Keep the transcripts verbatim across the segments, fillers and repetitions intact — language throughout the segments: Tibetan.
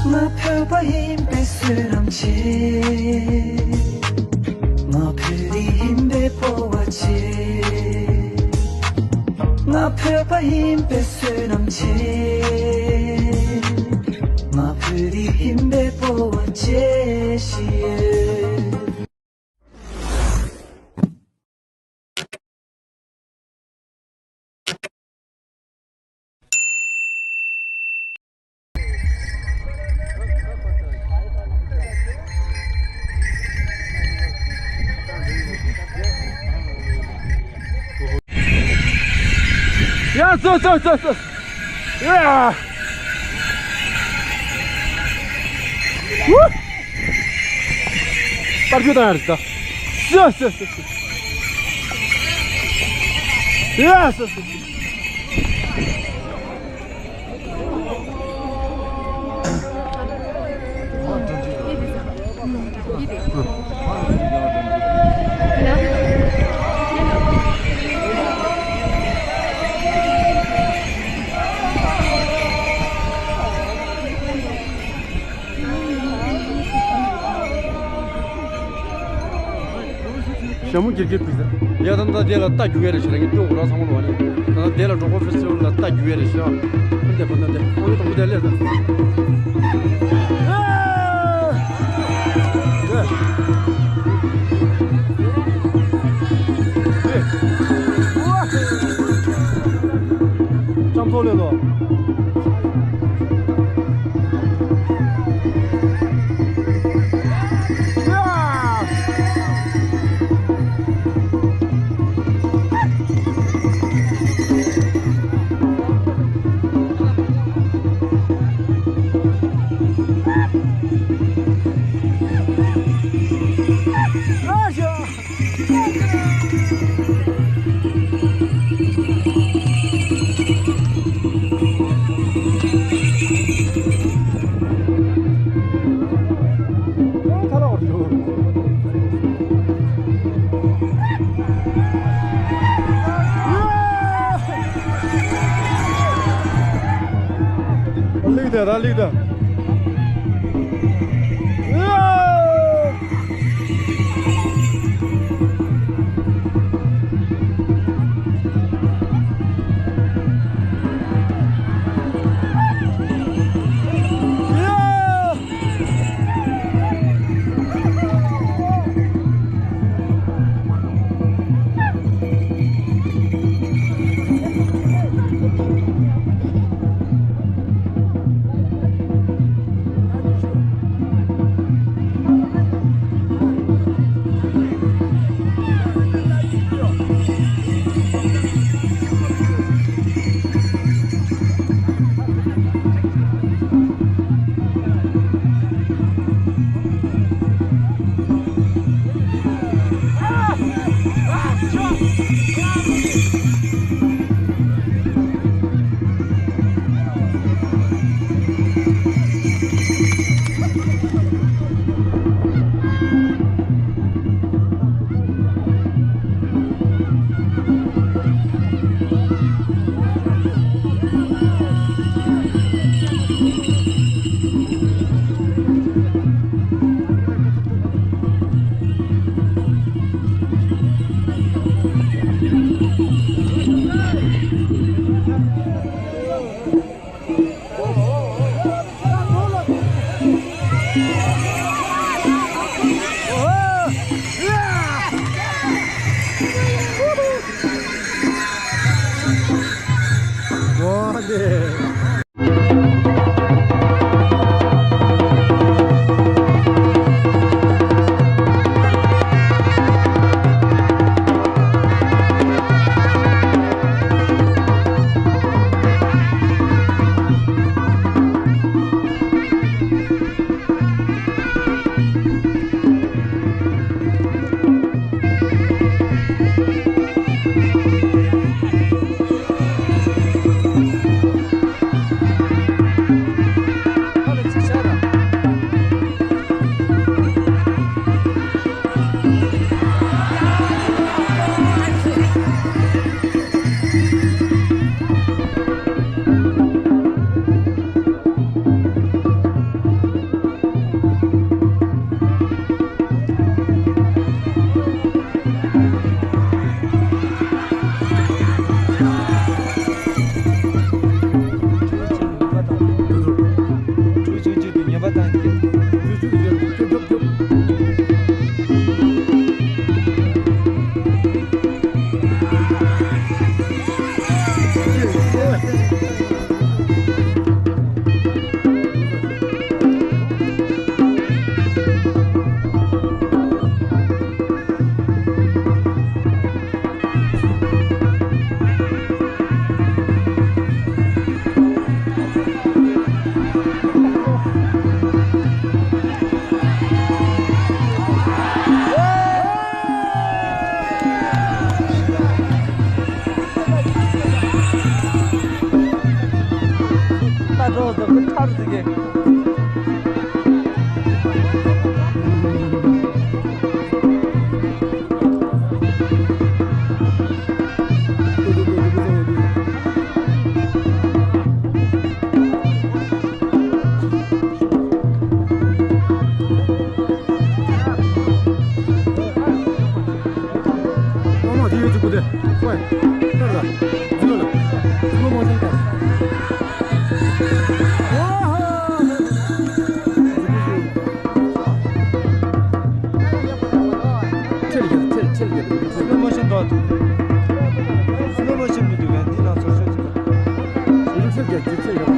ང་བོད་པ་ཡིན་པའི་བསོད་ནམས་ཆེ། ང་བོད་རིགས་ཡིན་པའི་སྤོབས་པ་ཆེ། ང་བོད་པ་ཡིན་པའི་བསོད་ནམས་ཆེ། ང་བོད་རིགས་ཡིན་པའི་སྤོབས་པ་ཆེ་ཞེས། ཡ། སོ་སོ་སོ་སོ། ཡ། ཧུ། པར་ཆུ་བཏང་ཡ་རེད་ད། སོ་སོ་སོ་སོ། ཡ། སོ་སོ་སོ། ཞྭ་མོ་གྱེར་གྱེར་ཕུལ་ཟེར། ཡ། ད་ལྟ་དེ་ལ་རྟ་རྒྱུག་ཡས་རེད་ཤག་ངས་སྟོན་དགོས་ར་ཚང་མ་ལ་བ་ནས། ད་ལྟ་དེ་ལ་འགྲོ་ཁོ་ཕེ་སི་ཊི་ཝལ་ལ་རྟ་རྒྱུག་ཡས་རེད་ཤག་ཁོ་འདས་པོ་ད་འདས་ཁོ་ཡི་དང་པོ་དེ་ལས་ད། ལྕམ་ཚོགས་ལས་ལོ། ལིག་དེ་ར་ལིག་དེ། ཨ་མ་དེ་ཡོད་ཅིག་པུ་དེ། ཝེ། ལྟར་ལ། ཟི་ལོ་ལ། ཟི་ལོ་མོ་ཤོན་ལྟར། ཝ་ཧ། ཁྲེལ་རྒྱལ་ཁྲེལ་ཁྲེལ་རྒྱལ། ཟི་ལོ་མོ་ཤོན་འགྲོ། ཟི་ལོ་མོ་ཤོན་མི་འདུག་ག་འདི་ན་ཚོར་ཤོད་ཅིག་ད། ཡུལ་ཚོད་བརྒྱད་ཅུ་ཚེ་ཡོད།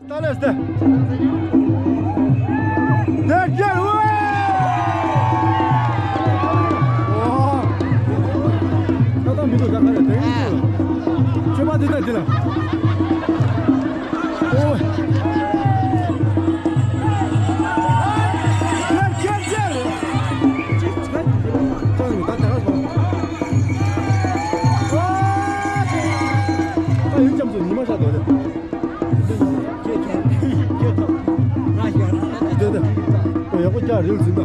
ད་ལས་ཏེ། དེ་རྒྱལ་བོ། ཨོ། ད་ད་མི་འདུག་ད་ག་རེ་དེ་ཡིན་འདུག་ཆོས་པ་འདི་ད་འདི་ལ། ཨོ། དེ་རྒྱལ་རྒྱལ། ཅི་ཚ། ཅང་ད་ད་ག་སོང་། ཨོ། ད་ཡུལ་རྒྱམ་ཚོ་ཉི་མ་ཤར་འདུག་རེད། ཡག་པོ་ཀྱང་རིལ་ཟིན་ད།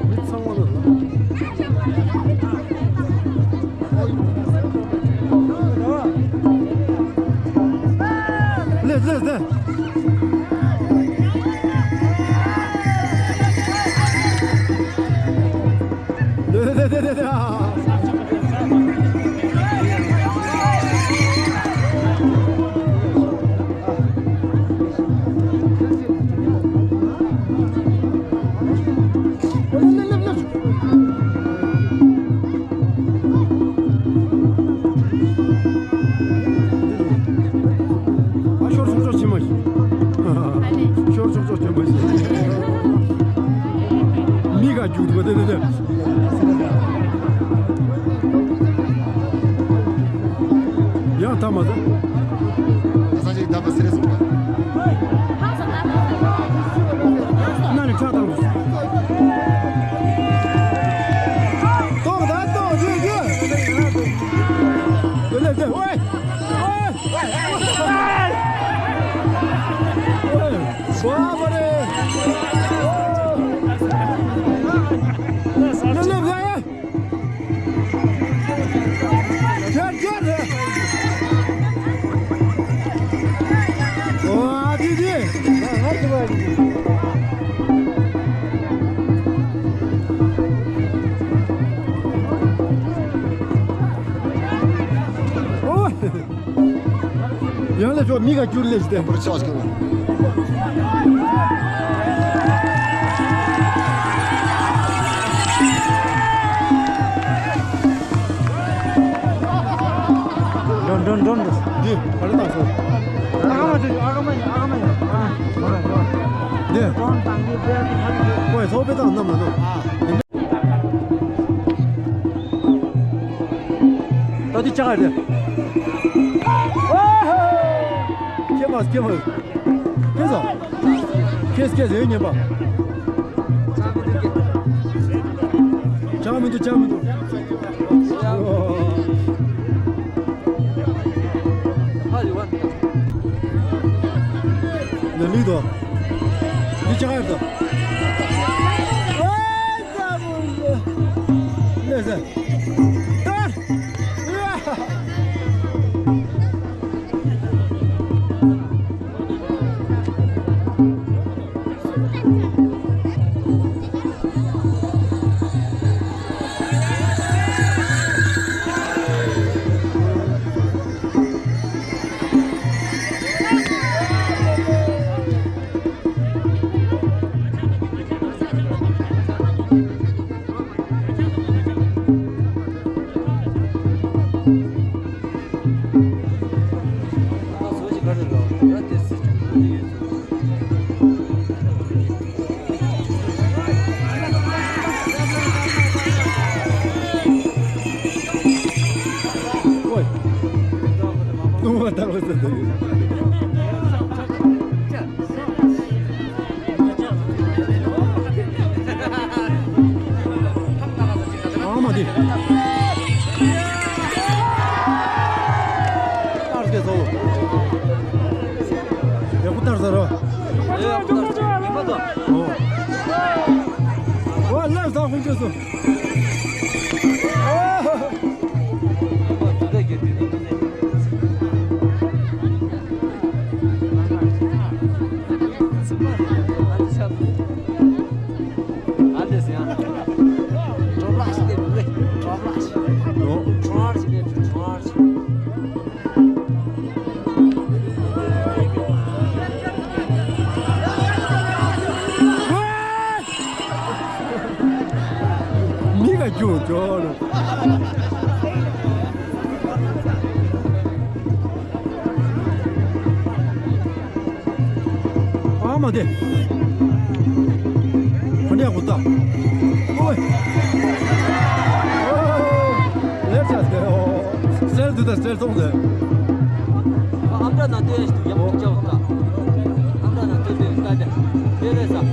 མི་ཚང་མ་ལ། ལེ་ལེ་ལེ། ཨ་ཤོར་ཤོར་ཤོར་ཕྱིན་མ་ཤི། ཤོར་ཤོར་ཤོར་ཕྱིན་མ་ཤི། མི་ག་རྒྱུག་འདུག་པ་དེ་དེ་དེ། ཡང་ཐ་མ་ཟ། ས་ཞིག་ད་པ་སི་རེ་སོང་པ། ན་ནི་ཁྲག་དང་། ཏོག་ད་ཏོག་རྒྱུ་རྒྱུ། དེ་ལས་དེ་ཝེ། ཝེ། ཝེ། ཝེ། ཝེ། ཝེ། ཝེ། ལེ་ལེ་ཝེ། རྒྱལ་རྒྱལ་རེད། ཨོ་ཨ་དི་དི། ཨོ། ཡང་ལ་ཕྱོགས་མི་ག་བསྐྱུར་ལས་ཞིག་སྟེ། འགྲོ་འགྲོ་འགྲོ་འགྲོ། འདི་ག་རེ་བཏང་སོང་། ཨ་མ་ཨ་མ་ཨ་མ། འདི་ཀོས་ཚོགས་པའི་བཏང་གནམ་ལ་ནོ། ད་འདི་ཅག་རེད། ཁྱེད་མ་ཁྱེད་མ། ཁྱེད་ཚོ། ཁྱེད་ཁྱེད་ཟེར་ཉན་པ། ཅང་མི་འདུག་ཅང་མི་འདུག་ཧ་ལས་བ་འདུག་ལི་དོ། འདི་ཅག་ཡར་དོ། ཨ་ཙམ་ལས་ཟེར། ཨ། ཨ་མ་དེ། ལྟར་སྐད་ཚོ། ཡག་པོ་ལྟར་ཟེར་རོ། ཨོ། ཨོ་ལ་ཟ་ཧུན་ཅོ་སོ། ཨོ། མི་ག་རྒྱུ་འགྲོ་རུ། ཨ་མ་དེ། ཁོ་འདྲ་གོ་ད། ཨོའི། ལེར་ཆ་སྐད་ཨོ། སེལ་དུ་ད་སེལ་སོང་ཟེར། ཨམ་ཏྲ་ན་ཏོ་ཡ་ཞིག་ཏུ་ཡག་པོ་ཅག་ད། ཨམ་ཏྲ་ན་ཏོ་ཏོ་ཡ་ད་ད། ལེ་ལེ་ས།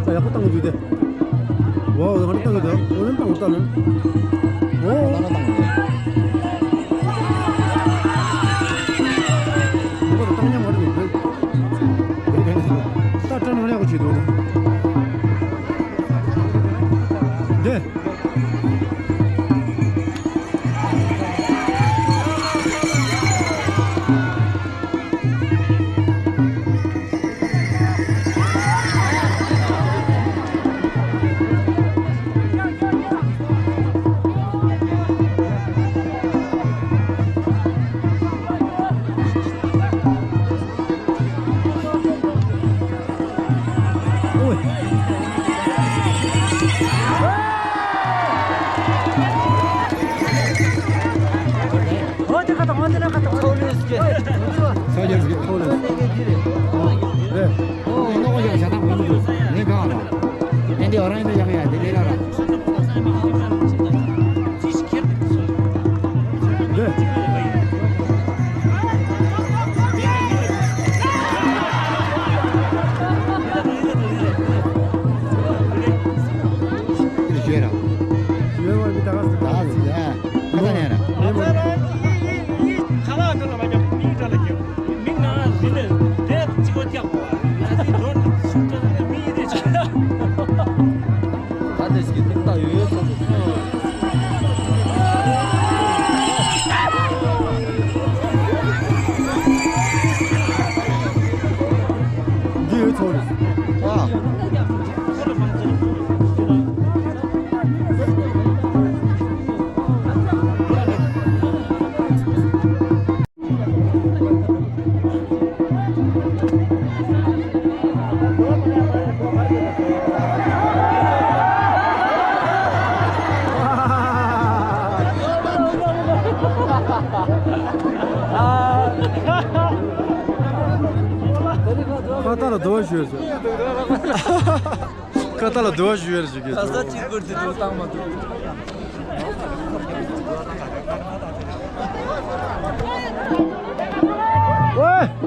ཡག་པོ་བཏང་གི་འདུག་སྟེ། ཝའོ། ང་ནི་བཏང་གི་འདུག་འོ་ནི་བཏང་གི་ལྟ་ལན། ཨོ། ང་ལ་བཏང་གི་འདུག་འོ་བཏང་ཉམས་མ་རེད་འདུག་ད་ཁྲ་ནང་ལ་ཡག་པོ་བྱེད་འདུག་འདི། ད་ཡག་པོ་འདུག་ད། འདི་ཡོད་ཚོ་རེད། ཨ། ཁ་ཏ་ལ་དོ་ཞུས་སོ། ཁ་ཏ་ལ་དོ་ཞུས་ཡར་ཞུ་གི། ཁ་ས་གཅིག་པུར་དེ་དུ་བཏང་མ་ཐུབ། ཝེ།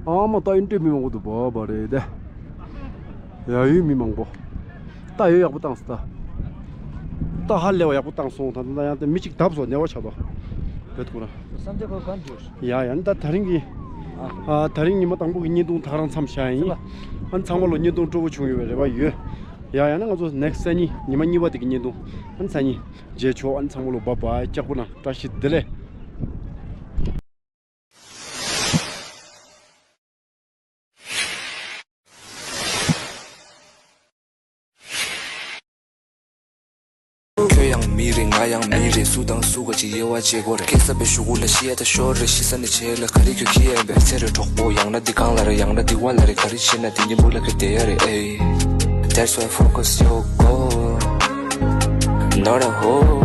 ཨ་མ་ད་ཨིན་ཏྲེ་མི་མང་པོ་འདུག་བ་བ་རེད་དེ། ཡ་ཡུལ་མི་མང་པོ། ད་ཡོད་ཡག་པོ་བཏང་སོང་ད། ད་ཧ་ལས་པ་ཡག་པོ་བཏང་སོང་ད། ད་ཡང་དེ་མི་གཅིག་བརྡབས་སོང་ཉེ་བ་ཆགས་ཏོ། བེད་ཁོ་ར། བསམ་ཚུལ་ཁོ་གང་འགྱུར། ཡ་ཡ་ནི་ད་དེ་རིང་གི། ཨ། ཨ། དེ་རིང་ཉི་མ་དང་པོ་གི་བརྙན་ཐུང་ད་ག་རང་མཚམས་བཞག་ཡིན། སེམས་ ཨ་ནི་ཚང་མ་ལོ་བརྙན་ཐུང་སྤྲོ་པོ་བྱུང་ཡོད་པའི་རེ་བ་ཡོད། ཡ་ཡང་ན་ང་ཚོ་ནེགསི་སང་ཉིན་ཉི་མ་གཉིས་པ་དེ་གི་བརྙན་ཐུང་ཨ་ནི་སང་ཉིན་མཇལ་ཆོག་ཨ་ནི་ཚང་མ་ལོ་བཱའི་བཱའི། ལྕགས་པོ་ན་བཀྲ་ཤིས་བདེ་ལེགས། ཁྱོད་ཡང་མི་རེད། ང་ཡང་མི་རེད། སུ་དང་སུ་ག་ཅིག་དབྱེ་བ་འབྱེད་དགོས་རེད། སྐྱེ་ས་པའི་གཞུག་གུ་ལ་ཤི་ཡ་ད་ཤོར་རེད། ཤི་ས་ནས་བྱེད་ལ་ག་རེ་ཁྱོད་ཁྱི་ཡན་པའི་ཚེ་རེད་གྲོགས་པོ། ཡང་ན་འདི་གང་ལ་རེད། ཡང་ན་འདི་བ་ལ་རེད། ག་རེ་བྱེད་ན་འདི་གཉིས་པོ་ལ་ཁྱོད་བསྡད་ཡ་རེད། ཨེ། That's why focus your goal, not a hole.